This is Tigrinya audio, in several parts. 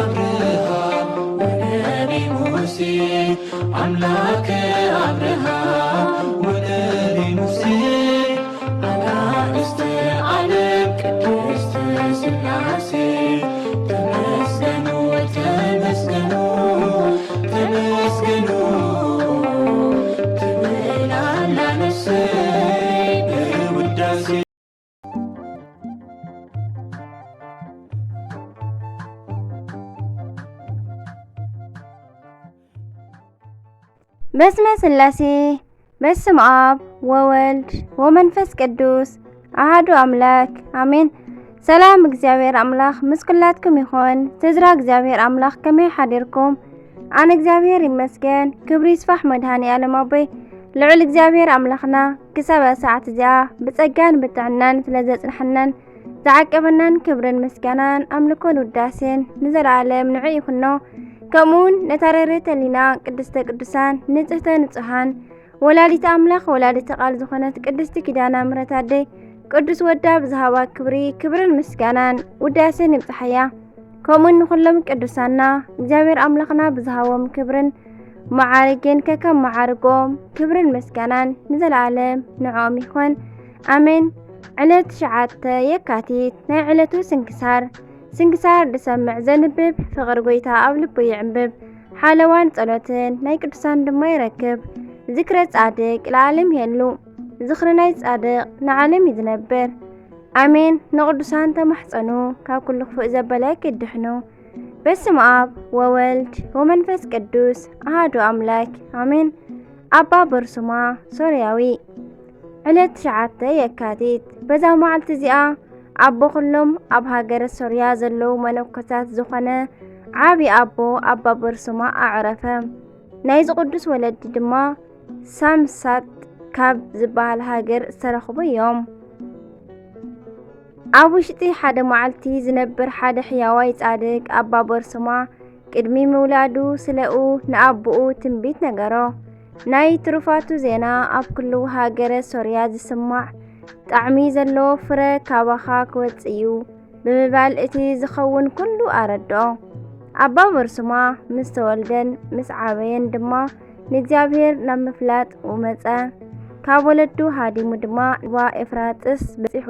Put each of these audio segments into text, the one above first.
አብርሃም ወነቢ ሙሴ፣ አምላከ አብርሃም ወነቢ ሙሴ፣ አጋእዝተ ዓለም ቅድስት ሥላሴ፣ ተመስገኑ፣ ተመስገኑ፣ ተመስገኑ ትብል ኣላ ነፍሰይ በውዳሴ። በስመ ስላሴ፣ በስም አብ ወወልድ ወመንፈስ ቅዱስ አሃዱ አምላክ አሜን። ሰላም እግዚኣብሔር አምላክ ምስ ኩላትኩም ይኹን። ስድራ እግዚኣብሔር አምላክ ከመይ ሓዲርኩም? ኣነ እግዚኣብሔር ይመስገን፣ ክብሪ ይስፋሕ መድሃኔ ኣለም ኣቦይ። ልዑል እግዚኣብሔር ኣምላኽና ክሳብ እዛ ሰዓት እዚኣ ብጸጋን ብጥዕናን ስለ ዘጽንሐናን ዝዓቀበናን ክብርን ምስጋናን ኣምልኮን ውዳሴን ንዘለኣለም ንዑ ይኹኖ። ከምኡውን ነታ ርህርህተ ህሊና ቅድስተ ቅዱሳን ንጽህተ ንጹሃን ወላዲተ ኣምላኽ ወላዲተ ቃል ዝኾነት ቅድስቲ ኪዳነ ምሕረት ኣደይ ቅዱስ ወዳ ብዝሃባ ክብሪ ክብርን ምስጋናን ውዳሴን ይብጽሓያ። ከምኡውን ንኹሎም ቅዱሳና እግዚኣብሔር ኣምላኽና ብዝሃቦም ክብርን መዓርግን ከከም መዓርጎም ክብርን ምስጋናን ንዘለኣለም ንዕኦም ይኹን ኣሜን። ዕለት ትሽዓተ የካቲት ናይ ዕለቱ ስንክሳር። ስንክሳር ዝሰምዕ ዘንብብ ፍቕሪ ጎይታ ኣብ ልቡ ይዕንብብ። ሓለዋን ጸሎትን ናይ ቅዱሳን ድማ ይረክብ። ዝክረ ጻድቅ ለዓለም ይሄሉ። ዝኽሪ ናይ ጻድቅ ንዓለም እዩ ዝነብር። ኣሜን። ንቅዱሳን ተማሕጸኑ፣ ካብ ኩሉ ክፉእ ዘበለ ክድሕኑ። በስመ ኣብ ወወልድ ወመንፈስ ቅዱስ ኣሃዱ ኣምላክ ኣሜን። ኣባ በርሱማ ሶርያዊ። ዕለት ትሽዓተ የካቲት። በዛ መዓልቲ እዚኣ ኣቦ ኩሎም ኣብ ሃገረ ሶርያ ዘለዉ መነኮሳት ዝኾነ ዓቢ ኣቦ ኣባ በርሱማ ኣዕረፈ። ናይዚ ቅዱስ ወለዲ ድማ ሳምሳጥ ካብ ዝበሃል ሃገር ዝተረኽቡ እዮም። ኣብ ውሽጢ ሓደ መዓልቲ ዝነብር ሓደ ሕያዋይ ጻድቅ ኣባ በርሱማ ቅድሚ ምውላዱ ስለኡ ንኣቦኡ ትንቢት ነገሮ። ናይ ትሩፋቱ ዜና ኣብ ኩሉ ሃገረ ሶርያ ዝስማዕ ጣዕሚ ዘለዎ ፍረ ካባኻ ክወጽእ እዩ ብምባል እቲ ዝኸውን ኩሉ ኣረድኦ። ኣባ በርሱማ ምስ ተወልደን ምስ ዓበየን ድማ ንእግዚኣብሔር ናብ ምፍላጥ መጸ። ካብ ወለዱ ሃዲሙ ድማ ሩባ ኤፍራጥስ በጺሑ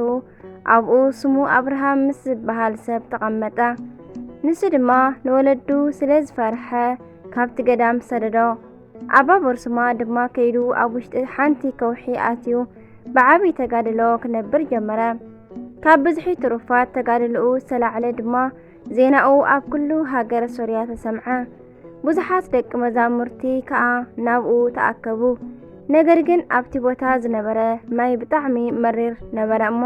ኣብኡ ስሙ ኣብርሃም ምስ ዝበሃል ሰብ ተቐመጠ። ንሱ ድማ ንወለዱ ስለ ዝፈርሐ ካብቲ ገዳም ሰደዶ። ኣባ በርሱማ ድማ ከይዱ ኣብ ውሽጢ ሓንቲ ከውሒ ኣትዩ ብዓቢ ተጋድሎ ክነብር ጀመረ። ካብ ብዝሒ ትሩፋት ተጋድልኡ ዝተላዕለ ድማ ዜናኡ ኣብ ኩሉ ሃገረ ሶርያ ተሰምዐ። ብዙሓት ደቂ መዛሙርቲ ከኣ ናብኡ ተኣከቡ። ነገር ግን ኣብቲ ቦታ ዝነበረ ማይ ብጣዕሚ መሪር ነበረ እሞ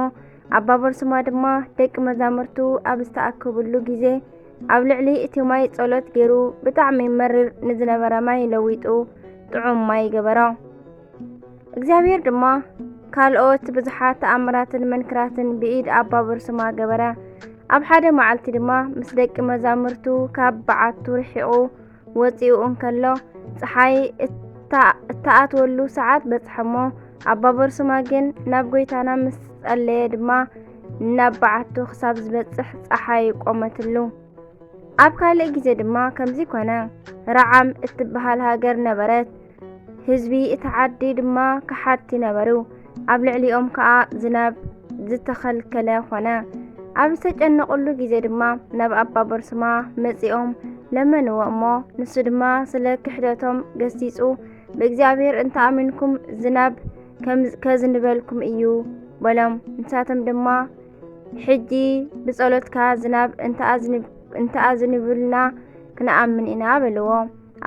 ኣባ በርሱማ ድማ ደቂ መዛሙርቱ ኣብ ዝተኣከብሉ ግዜ ኣብ ልዕሊ እቲ ማይ ጸሎት ገይሩ ብጣዕሚ መሪር ንዝነበረ ማይ ለዊጡ ጥዑም ማይ ገበሮ። እግዚኣብሔር ድማ ካልኦት ብዙሓት ተኣምራትን መንክራትን ብኢድ ኣባ በርሱማ ገበረ። ኣብ ሓደ መዓልቲ ድማ ምስ ደቂ መዛሙርቱ ካብ በዓቱ ርሒቑ ወጺኡ እንከሎ ጸሓይ እታ እትኣትወሉ ሰዓት በጽሐሞ። ኣባ በርሱማ ግን ናብ ጎይታና ምስ ጸለየ ድማ ናብ በዓቱ ክሳብ ዝበጽሕ ጸሓይ ቆመትሉ። ኣብ ካልእ ግዜ ድማ ከምዚ ኮነ። ረዓም እትበሃል ሃገር ነበረት። ህዝቢ እታ ዓዲ ድማ ከሓድቲ ነበሩ። ኣብ ልዕሊኦም ከኣ ዝናብ ዝተኸልከለ ኾነ። ኣብ ዝተጨነቑሉ ግዜ ድማ ናብ ኣባ በርሱማ መጺኦም ለመንዎ እሞ ንሱ ድማ ስለ ክሕደቶም ገሲጹ ብእግዚኣብሔር እንተኣሚንኩም ዝናብ ከም ከዝንበልኩም እዩ በሎም። ንሳቶም ድማ ሕጂ ብጸሎትካ ዝናብ እንተኣዝንብ እንተኣዝንብልና ክንኣምን ኢና በልዎ።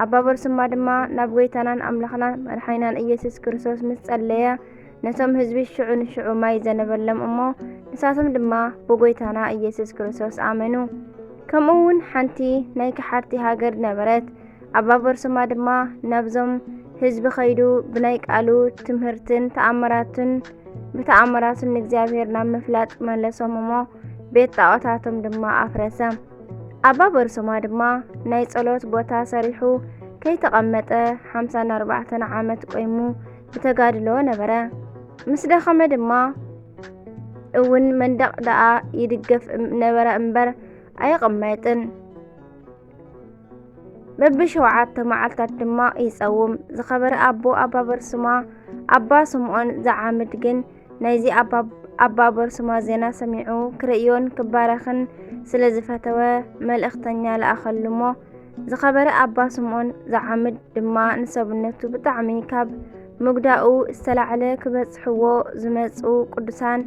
ኣባ በርሱማ ድማ ናብ ጎይታናን ኣምላኽናን መድሓኒናን ኢየሱስ ክርስቶስ ምስ ጸለየ ነቶም ህዝቢ ሽዑ ንሽዑ ማይ ዘነበሎም እሞ ንሳቶም ድማ ብጎይታና ኢየሱስ ክርስቶስ ኣመኑ። ከምኡ እውን ሓንቲ ናይ ከሓድቲ ሃገር ነበረት። ኣባ በርሱማ ድማ ናብዞም ህዝቢ ኸይዱ ብናይ ቃሉ ትምህርትን ተኣምራትን ብተኣምራቱን ንእግዚኣብሔር ናብ ምፍላጥ መለሶም እሞ ቤት ጣዖታቶም ድማ ኣፍረሰ። ኣባ በርሱማ ድማ ናይ ጸሎት ቦታ ሰሪሑ ከይተቐመጠ ሓምሳን ኣርባዕተን ዓመት ቆይሙ ብተጋድሎ ነበረ። ምስ ደኸመ ድማ እውን መንደቕ ደኣ ይድገፍ ነበረ እምበር ኣይቕመጥን። በብሸውዓተ መዓልታት ድማ ይጸውም። ዝኸበረ ኣቦ ኣባ በርሱማ፣ ኣባ ስምዖን ዘዓምድ ግን ናይዚ ኣባ፣ ኣባ በርሱማ ዜና ሰሚዑ ክርእዮን ክባረኽን ስለ ዝፈተወ መልእኽተኛ ለኣኸሉ እሞ፣ ዝኸበረ ኣባ ስምዖን ዘዓምድ ድማ ንሰብነቱ ብጣዕሚ ካብ ምጉዳኡ ዝተላዕለ ክበጽሕዎ ዝመጹ ቅዱሳን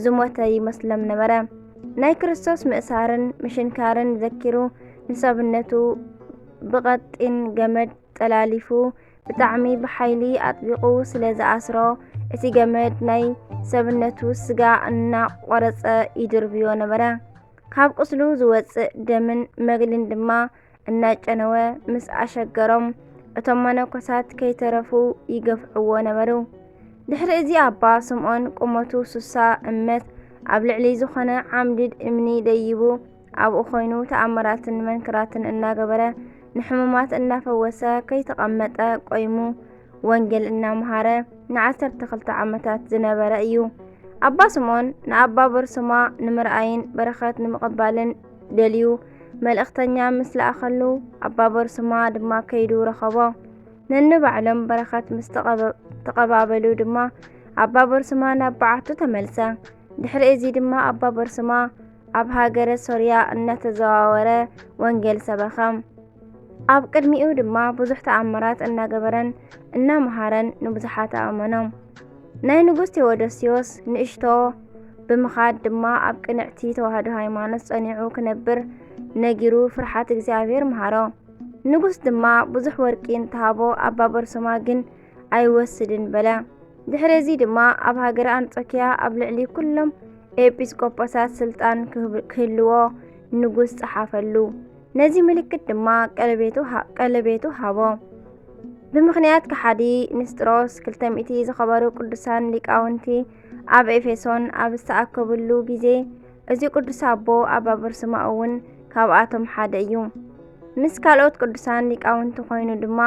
ዝሞተ ይመስሎም ነበረ። ናይ ክርስቶስ ምእሳርን ምሽንካርን ዘኪሩ ንሰብነቱ ብቐጢን ገመድ ጠላሊፉ ብጣዕሚ ብሓይሊ ኣጥቢቑ ስለ ዝኣስሮ፣ እቲ ገመድ ናይ ሰብነቱ ስጋ እናቖረጸ ይድርብዮ ነበረ። ካብ ቁስሉ ዝወጽእ ደምን መግልን ድማ እናጨነወ ምስ ኣሸገሮም፣ እቶም መነኮሳት ከይተረፉ ይገፍዕዎ ነበሩ። ድሕሪ እዚ ኣባ ስምዖን ቁመቱ ሱሳ እመት ኣብ ልዕሊ ዝኾነ ዓምድድ እምኒ ደይቡ ኣብኡ ኮይኑ ተኣምራትን መንክራትን እናገበረ ንሕሙማት እናፈወሰ ከይተቐመጠ ቆይሙ ወንጌል እናምሃረ ንዓሰርተ ክልተ ዓመታት ዝነበረ እዩ። ኣባ ስምዖን ንኣባ በርሱማ ንምርኣይን በረኸት ንምቕባልን ደልዩ መልእኽተኛ ምስ ለኣኸሉ ኣባ በርሱማ ድማ ከይዱ ረኸቦ። ነንባዕሎም በረኸት ምስ ተቐበ-፣ ተቐባበሉ ድማ ኣባ በርሱማ ናብ በዓቱ ተመልሰ። ድሕሪ እዚ ድማ ኣባ በርሱማ ኣብ ሃገረ ሶርያ እናተዘዋወረ ወንጌል ሰበኸ። ኣብ ቅድሚኡ ድማ ብዙሕ ተኣምራት እናገበረን እናመሃረን ንብዙሓት ኣእመኖም። ናይ ንጉስ ቴዎዶስዮስ ንእሽቶ ብምኻድ ድማ ኣብ ቅንዕቲ ተዋህዶ ሃይማኖት ጸኒዑ ክነብር ነጊሩ ፍርሓት እግዚኣብሔር መሃሮ። ንጉስ ድማ ብዙሕ ወርቂ እንተሃቦ ኣባ በርሱማ ግን ኣይወስድን በለ። ድሕሪ እዚ ድማ ኣብ ሃገረ ኣንጾኪያ ኣብ ልዕሊ ኩሎም ኤጲስቆጶሳት ስልጣን ክህብ-፣ ክህልዎ ንጉስ ጸሓፈሉ። ነዚ ምልክት ድማ ቀለቤቱ ሃ-፣ ቀለቤቱ ሃቦ። ብምኽንያት ከሓዲ ንስጥሮስ ክልተ ሚእቲ ዝኸበሩ ቅዱሳን ሊቃውንቲ ኣብ ኤፌሶን ኣብ ዝተኣከብሉ ግዜ፣ እዚ ቅዱስ ኣቦ ኣባ በርሱማ እውን ካብኣቶም ሓደ እዩ። ምስ ካልኦት ቅዱሳን ሊቃውንቲ ኮይኑ ድማ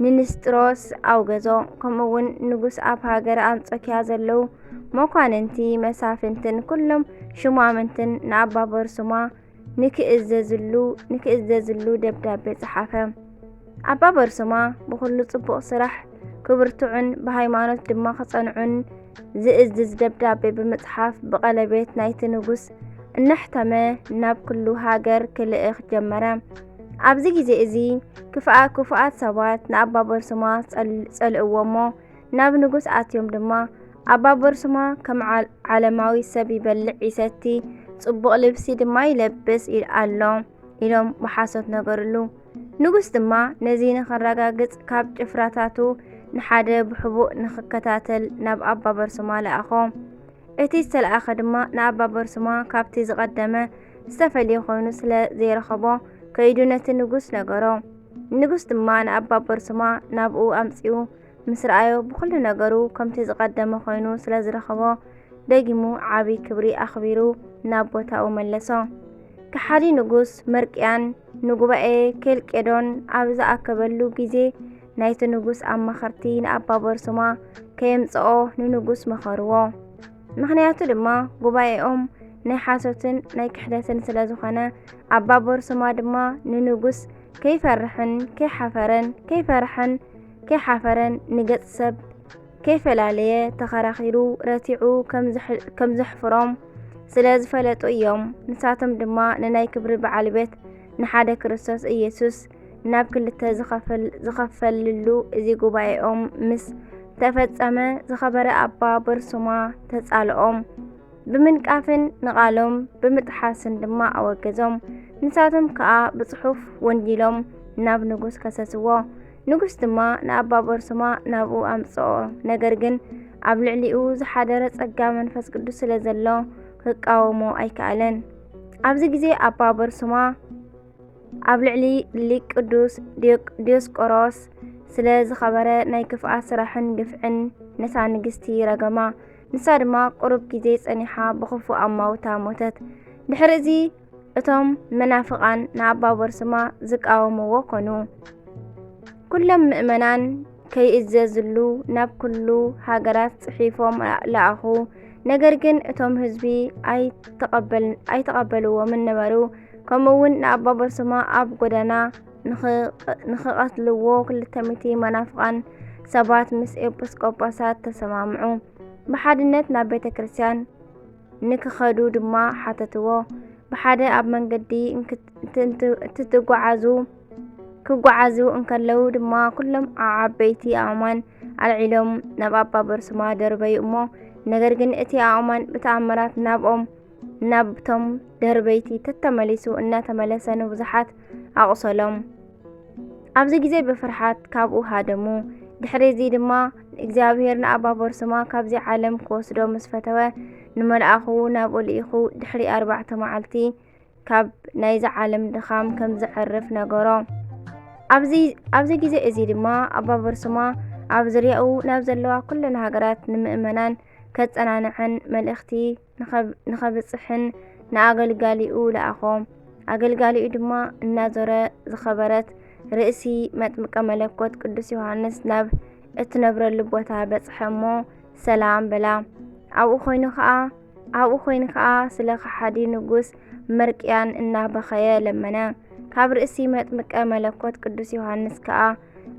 ንንስጥሮስ ኣውገዞ። ከምኡ እውን ንጉስ ኣብ ሃገረ ኣንጾኪያ ዘለዉ መኳንንቲ፣ መሳፍንትን ኩሎም ሹማምንትን ንኣባ በርሱማ ንክእዘዝሉ፣ ንክእዘዝሉ ደብዳቤ ጸሓፈ። ኣባ በርሱማ ብኹሉ ጽቡቕ ስራሕ ክብርትዑን ብሃይማኖት ድማ ክጸንዑን ዝእዝዝ ደብዳቤ ብምጽሓፍ ብቐለቤት ናይቲ ንጉስ እናሕተመ ናብ ኩሉ ሃገር ክልእኽ ጀመረ። ኣብዚ ግዜ እዚ ክፍኣ-፣ ክፉኣት ሰባት ንኣባ በርሱማ ጸል-፣ ጸልእዎ እሞ ናብ ንጉስ ኣትዮም ድማ፣ ኣባ በርሱማ ከም ዓል-፣ ዓለማዊ ሰብ ይበልዕ ይሰቲ፣ ጽቡቕ ልብሲ ድማ ይለብስ ኢ-፣ ኣሎ ኢሎም ብሓሶት ነገርሉ። ንጉስ ድማ ነዚ ንኸረጋግጽ ካብ ጭፍራታቱ ንሓደ ብሕቡእ ንኽከታተል ናብ ኣባ በርሱማ ለኣኾ። እቲ ዝተለኣኸ ድማ ንኣባ በርሱማ ካብቲ ዝቐደመ ዝተፈልየ ኮይኑ ስለ ዘይረኸቦ፣ ከይዱ ነቲ ንጉስ ነገሮ። ንጉስ ድማ ንኣባ በርሱማ ናብኡ ኣምጺኡ ምስ ረኣዮ፣ ብኹሉ ነገሩ ከምቲ ዝቐደመ ኮይኑ ስለ ዝረኸቦ፣ ደጊሙ ዓቢ ክብሪ ኣኽቢሩ ናብ ቦታኡ መለሶ። ከሓዲ ንጉስ መርቅያን ንጉባኤ ኬልቄዶን ኣብ ዝኣከበሉ ግዜ፣ ናይቲ ንጉስ ኣማኸርቲ ንኣባ በርሱማ ከየምጽኦ ንንጉስ መኸርዎ። ምኽንያቱ ድማ ጉባኤኦም ናይ ሓሶትን ናይ ክሕደትን ስለ ዝኾነ፣ ኣባ በርሱማ ድማ ንንጉስ ከይፈርሕን ከይሓፈረን፣ ከይፈርሐን ከይሓፈረን፣ ንገጽ ሰብ ከይፈላለየ ተኸራኺሩ ረቲዑ ከም ዘሕ-፣ ከም ዘሕፍሮም ስለ ዝፈለጡ እዮም። ንሳቶም ድማ ንናይ ክብሪ በዓል ቤት ንሓደ ክርስቶስ ኢየሱስ ናብ ክልተ ዝኸፈል-፣ ዝኸፈልሉ እዚ ጉባኤኦም ምስ ተፈጸመ፣ ዝኸበረ ኣባ በርሱማ ተጻልኦም። ብምንቃፍን ንቓሎም ብምጥሓስን ድማ ኣወገዞም። ንሳቶም ከኣ ብጽሑፍ ወንጂሎም ናብ ንጉስ ከሰስዎ። ንጉስ ድማ ንኣባ በርሱማ ናብኡ ኣምጽኦ። ነገር ግን ኣብ ልዕሊኡ ዝሓደረ ጸጋ መንፈስ ቅዱስ ስለ ዘሎ ክቃወሞ ኣይከኣለን። ኣብዚ ግዜ ኣባ በርሱማ ኣብ ልዕሊ ሊቅ ቅዱስ ዲዮቅ-፣ ዲዮስቆሮስ ስለ ዝኸበረ ናይ ክፍኣት ስራሕን ግፍዕን ነታ ንግስቲ ረገማ። ንሳ ድማ ቁሩብ ግዜ ጸኒሓ ብኽፉእ ኣማውታ ሞተት። ድሕሪ እዚ እቶም መናፍቓን ንኣባ በርሱማ ዝቃወምዎ ኮኑ። ኩሎም ምእመናን ከይእዘዝሉ ናብ ኩሉ ሃገራት ጽሒፎም ለኣኹ። ነገር ግን እቶም ህዝቢ ኣይተቐበል-፣ ኣይተቐበልዎምን ነበሩ። ከምኡ እውን ንኣባ በርሱማ ኣብ ጎደና ንኽቐትልዎ ክልተ ሚእቲ መናፍቓን ሰባት ምስ ኤጲስቆጶሳት ተሰማምዑ። ብሓድነት ናብ ቤተ ክርስቲያን ንክኸዱ ድማ ሓተትዎ። ብሓደ ኣብ መንገዲ እንትትጓዓዙ ክጓዓዙ እንከለዉ ድማ ኩሎም ዓበይቲ ኣእማን ኣልዒሎም ናብ ኣባ በርሱማ ደርበዩ እሞ፣ ነገር ግን እቲ ኣእማን ብተኣምራት ናብኦም ናብቶም ደርበይቲ ተተመሊሱ እናተመለሰ ንብዙሓት ኣቑሰሎም። ኣብዚ ግዜ ብፍርሓት ካብኡ ሃደሙ። ድሕሪ እዚ ድማ እግዚኣብሔር ንኣባ በርሱማ ካብዚ ዓለም ክወስዶ ምስ ፈተወ፣ ንመልኣኹ ናብኡ ልኢኹ ድሕሪ ኣርባዕተ መዓልቲ ካብ ናይዚ ዓለም ድኻም ከም ዘዕርፍ ነገሮ። ኣብዚ ግዜ እዚ ድማ ኣባ በርሱማ ኣብ ዙርያኡ ናብ ዘለዋ ኩለን ሃገራት ንምእመናን ከጸናንዐን መልእኽቲ ንኸብጽሕን ንኣገልጋሊኡ ለኣኾ። ኣገልጋሊኡ ድማ እናዞረ ዝኸበረት ርእሲ መጥምቀ መለኮት ቅዱስ ዮሃንስ ናብ እትነብረሉ ቦታ በጽሐ እሞ ሰላም በላ። ኣብኡ ኮይኑ ከኣ ኣብኡ ኮይኑ ከኣ ስለ ከሓዲ ንጉስ መርቅያን እናበኸየ ለመነ። ካብ ርእሲ መጥምቀ መለኮት ቅዱስ ዮሃንስ ከኣ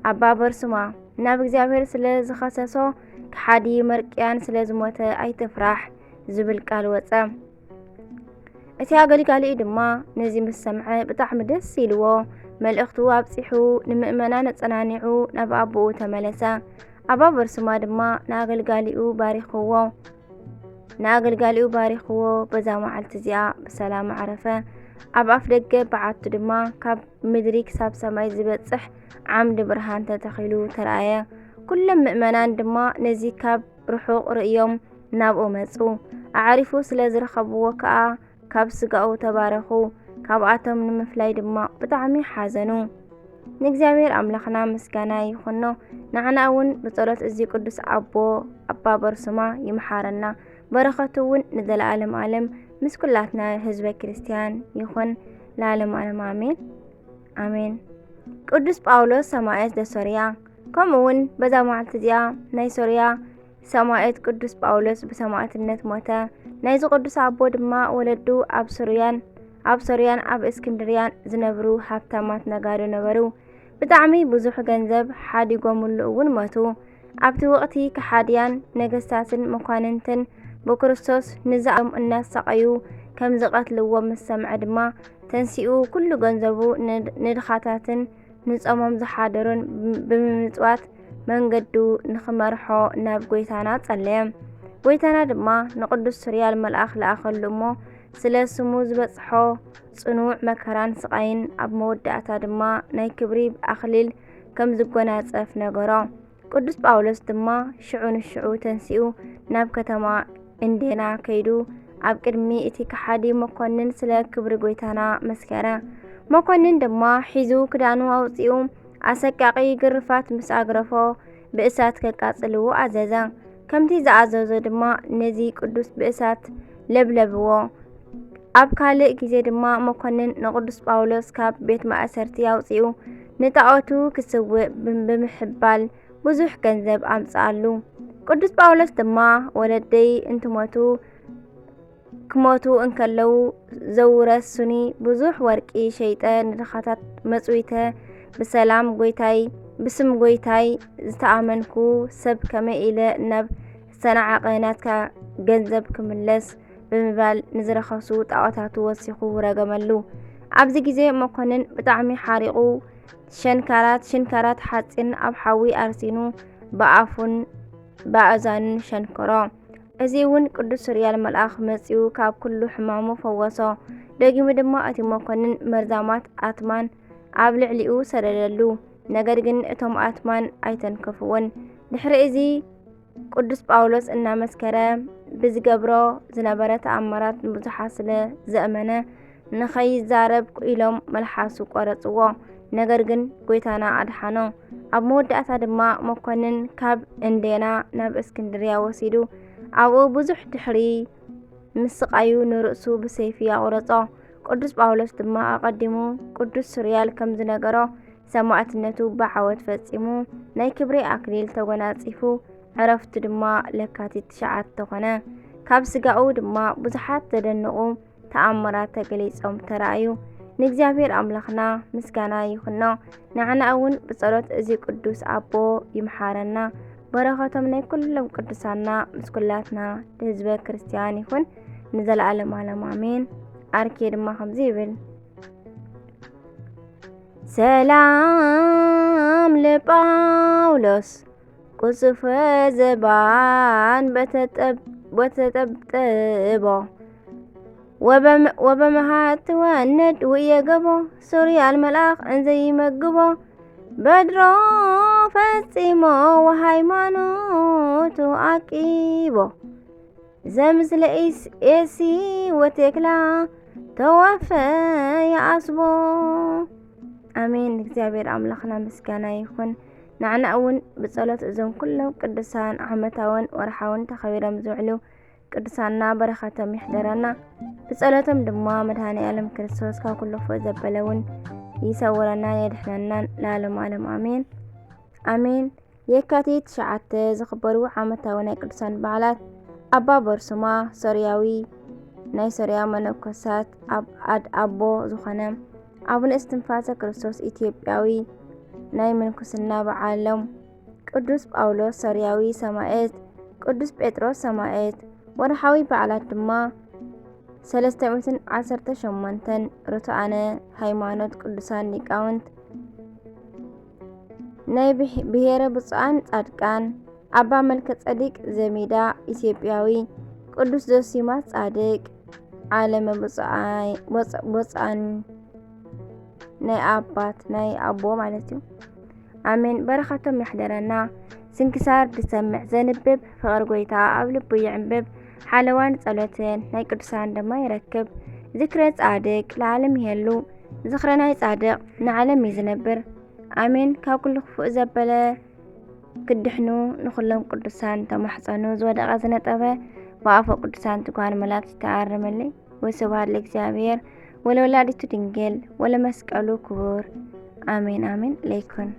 ኣባ በርሱማ ናብ እግዚኣብሔር ስለ ዝኸሰሶ ከሓዲ መርቅያን ስለ ዝሞተ ኣይትፍራሕ ዝብል ቃል ወጸ። እቲ ኣገልጋሊኡ ድማ ነዚ ምስ ሰምዐ ብጣዕሚ ደስ ኢልዎ መልእኽቱ ኣብጺሑ ንምእመናን ኣጸናኒዑ ናብ ኣቦኡ ተመለሰ። ኣባ በርሱማ ድማ ንኣገልጋሊኡ ባሪኽዎ። ንኣገልጋሊኡ ባሪኽዎ በዛ መዓልቲ እዚኣ ብሰላም ዓረፈ። ኣብ ኣፍ ደገ በዓቱ ድማ ካብ ምድሪ ክሳብ ሰማይ ዝበጽሕ ዓምዲ ብርሃን ተተኺሉ ተራእየ። ኩሎም ምእመናን ድማ ነዚ ካብ ርሑቕ ርእዮም ናብኡ መጹ። ኣዕሪፉ ስለ ዝረኸብዎ ከኣ ካብ ስጋኡ ተባረኹ። ካብኣቶም ንምፍላይ ድማ ብጣዕሚ ሓዘኑ። ንእግዚኣብሔር ኣምላኽና ምስጋና ይኹኖ። ንዓና እውን ብጸሎት እዚ ቅዱስ ኣቦ ኣባ በርሱማ ይምሓረና። በረኸቱ እውን ንዘለኣለም ኣለም ምስ ኩላትና ህዝበ ክርስትያን ይኹን ለኣለም ኣለም ኣሜን። ኣሜን። ቅዱስ ጳውሎስ ሰማዕት ዘሶርያ። ከምኡ እውን በዛ መዓልቲ እዚኣ ናይ ሶርያ ሰማዕት ቅዱስ ጳውሎስ ብሰማዕትነት ሞተ። ናይዚ ቅዱስ ኣቦ ድማ ወለዱ ኣብ ሱርያን ኣብ ሶርያን ኣብ እስክንድርያን ዝነብሩ ሃብታማት ነጋዶ ነበሩ። ብጣዕሚ ብዙሕ ገንዘብ ሓዲጎምሉ እውን ሞቱ። ኣብቲ ወቕቲ ከሓድያን ነገስታትን መኳንንትን ብክርስቶስ ንዝኣም እናሳቐዩ ከም ዝቐትልዎ ምስ ሰምዐ ድማ ተንሲኡ ኩሉ ገንዘቡ ንድኻታትን ንጾሞም ዝሓደሩን ብምምጽዋት መንገዱ ንኽመርሖ ናብ ጐይታና ጸለየ። ጐይታና ድማ ንቅዱስ ሱርያል መልኣኽ ለኣኸሉ እሞ ስለ ስሙ ዝበጽሖ ጽኑዕ መከራን ስቓይን ኣብ መወዳእታ ድማ ናይ ክብሪ ኣኽሊል ከም ዝጎናጸፍ ነገሮ። ቅዱስ ጳውሎስ ድማ ሽዑ ንሽዑ ተንሲኡ ናብ ከተማ እንዴና ከይዱ ኣብ ቅድሚ እቲ ከሓዲ መኮንን ስለ ክብሪ ጐይታና መስከረ። መኮንን ድማ ሒዙ ክዳኑ ኣውጺኡ ኣሰቃቒ ግርፋት ምስ ኣግረፎ ብእሳት ከቃጽልዎ ኣዘዘ። ከምቲ ዝኣዘዞ ድማ ነዚ ቅዱስ ብእሳት ለብለብዎ። ኣብ ካልእ ግዜ ድማ መኮንን ንቅዱስ ጳውሎስ ካብ ቤት ማእሰርቲ ኣውጺኡ ንጣኦቱ ክስውእ ብምሕባል ብዙሕ ገንዘብ ኣምጽኣሉ። ቅዱስ ጳውሎስ ድማ ወለደይ እንትሞቱ ክሞቱ እንከለዉ ዘውረሱኒ ብዙሕ ወርቂ ሸይጠ ንድኻታት መጽዊተ ብሰላም ጐይታይ ብስም ጐይታይ ዝተኣመንኩ ሰብ ከመይ ኢለ ናብ ዝተናዓቐ ናትካ ገንዘብ ክምለስ ብምባል ንዝረኸሱ ጣኦታቱ ወሲኹ ረገመሉ። ኣብዚ ግዜ መኮንን ብጣዕሚ ሓሪቑ ሸንካራት ሽንካራት ሓጺን ኣብ ሓዊ ኣርሲኑ ብኣፉን ብኣእዛኑን ሸንከሮ። እዚ እውን ቅዱስ ሱርያል መልኣኽ መጺኡ ካብ ኩሉ ሕማሙ ፈወሶ። ደጊሙ ድማ እቲ መኮንን መርዛማት ኣትማን ኣብ ልዕሊኡ ሰደደሉ። ነገር ግን እቶም ኣትማን ኣይተንከፍዎን። ድሕሪ እዚ ቅዱስ ጳውሎስ እናመስከረ ብዝገብሮ ዝነበረ ተኣምራት ንብዙሓት ስለ ዘእመነ ንኸይዛረብ ኢሎም መልሓሱ ቆረጽዎ። ነገር ግን ጐይታና ኣድሓኖ። ኣብ መወዳእታ ድማ መኮንን ካብ እንዴና ናብ እስክንድርያ ወሲዱ ኣብኡ ብዙሕ ድሕሪ ምስቓዩ ንርእሱ ብሰይፊ ኣቑረጾ። ቅዱስ ጳውሎስ ድማ ኣቐዲሙ ቅዱስ ሱርያል ከም ዝነገሮ ሰማዕትነቱ ብዓወት ፈጺሙ ናይ ክብሪ ኣክሊል ተጎናጺፉ ዕረፍቱ ድማ ለካቲት ትሽዓተ ኮነ። ካብ ስጋኡ ድማ ብዙሓት ዘደንቑ ተኣምራት ተገሊጾም ተራእዩ። ንእግዚኣብሔር ኣምላኽና ምስጋና ይኹኖ። ንዓና እውን ብጸሎት እዚ ቅዱስ ኣቦ ይምሓረና። በረኸቶም ናይ ኩሎም ቅዱሳና ምስ ኩላትና ህዝበ ክርስቲያን ይኹን ንዘለዓለም ዓለም ኣሜን። ኣርኬ ድማ ከምዚ ይብል። ሰላም ለጳውሎስ ቁጽፈ ዘባን በተጠብ-፣ በተጠብጠቦ ወበም-፣ ወበመሃት ትወንድ ውየገቦ ሱርያል መልኣኽ እንዘይመግቦ በድሮ ፈጺሞ ወሃይማኖቱ ኣቂቦ ዘምስለ ኢስ-፣ ኤሲ ወቴክላ ተወፈ ይኣስቦ። ኣሜን። እግዚኣብሔር ኣምላኽና ምስጋና ይኹን። ንዓና እውን ብጸሎት እዞም ኩሎም ቅዱሳን ዓመታውን ወርሓውን ተኸቢሮም ዝውዕሉ ቅዱሳንና በረኸቶም ይሕደረና። ብጸሎቶም ድማ መድኃኔ ዓለም ክርስቶስ ካብ ኩሉ ክፉእ ዘበለ እውን ይሰውረናን የድሕነናን ለዓለመ ዓለም ኣሜን። ኣሜን። የካቲት ትሽዓተ ዝኽበሩ ዓመታዊ ናይ ቅዱሳን በዓላት ኣባ በርሱማ ሶርያዊ ናይ ሶርያ መነኮሳት ኣብ-፣ ኣድ-፣ ኣቦ ዝኾነ፣ ኣቡነ እስትንፋሰ ክርስቶስ ኢትዮጵያዊ ናይ ምንኩስና በዓሎም፣ ቅዱስ ጳውሎስ ሶርያዊ ሰማዕት፣ ቅዱስ ጴጥሮስ ሰማዕት። ወርሓዊ በዓላት ድማ ሰለስተ ሚእትን ዓሰርተ ሸሞንተን ርቱዓነ ሃይማኖት ቅዱሳን ሊቃውንት ናይ ብሄ-፣ ብሄረ ብፁዓን ጻድቃን ኣባ መልከ ጸዲቅ ዘሚዳ ኢትዮጵያዊ፣ ቅዱስ ዞሲማስ ጻድቅ ዓለመ ብፁዓይ-፣ ቦጽ-፣ ቦጻን ናይ ኣባት ናይ ኣቦ ማለት እዩ። ኣሜን። በረኸቶም ይሕደረና። ስንክሳር ዝሰምዕ ዘንብብ ፍቕሪ ጎይታ ኣብ ልቡ ይዕንብብ። ሓለዋን ጸሎትን ናይ ቅዱሳን ድማ ይረክብ። ዝክረ ጻድቅ ለዓለም ይሄሉ። ዝኽረ ናይ ጻድቅ ንዓለም እዩ ዝነብር። ኣሜን። ካብ ኩሉ ክፉእ ዘበለ ክድሕኑ ንኹሎም ቅዱሳን ተማሕጸኑ። ዝወደቐ ዝነጠበ ብኣፎ ቅዱሳን ትጓን መላእክት ይተኣረመለይ። ወስብሐት ለእግዚኣብሔር ወለወላዲቱ ድንግል ወለመስቀሉ ክቡር። ኣሜን ኣሜን ለይኩን።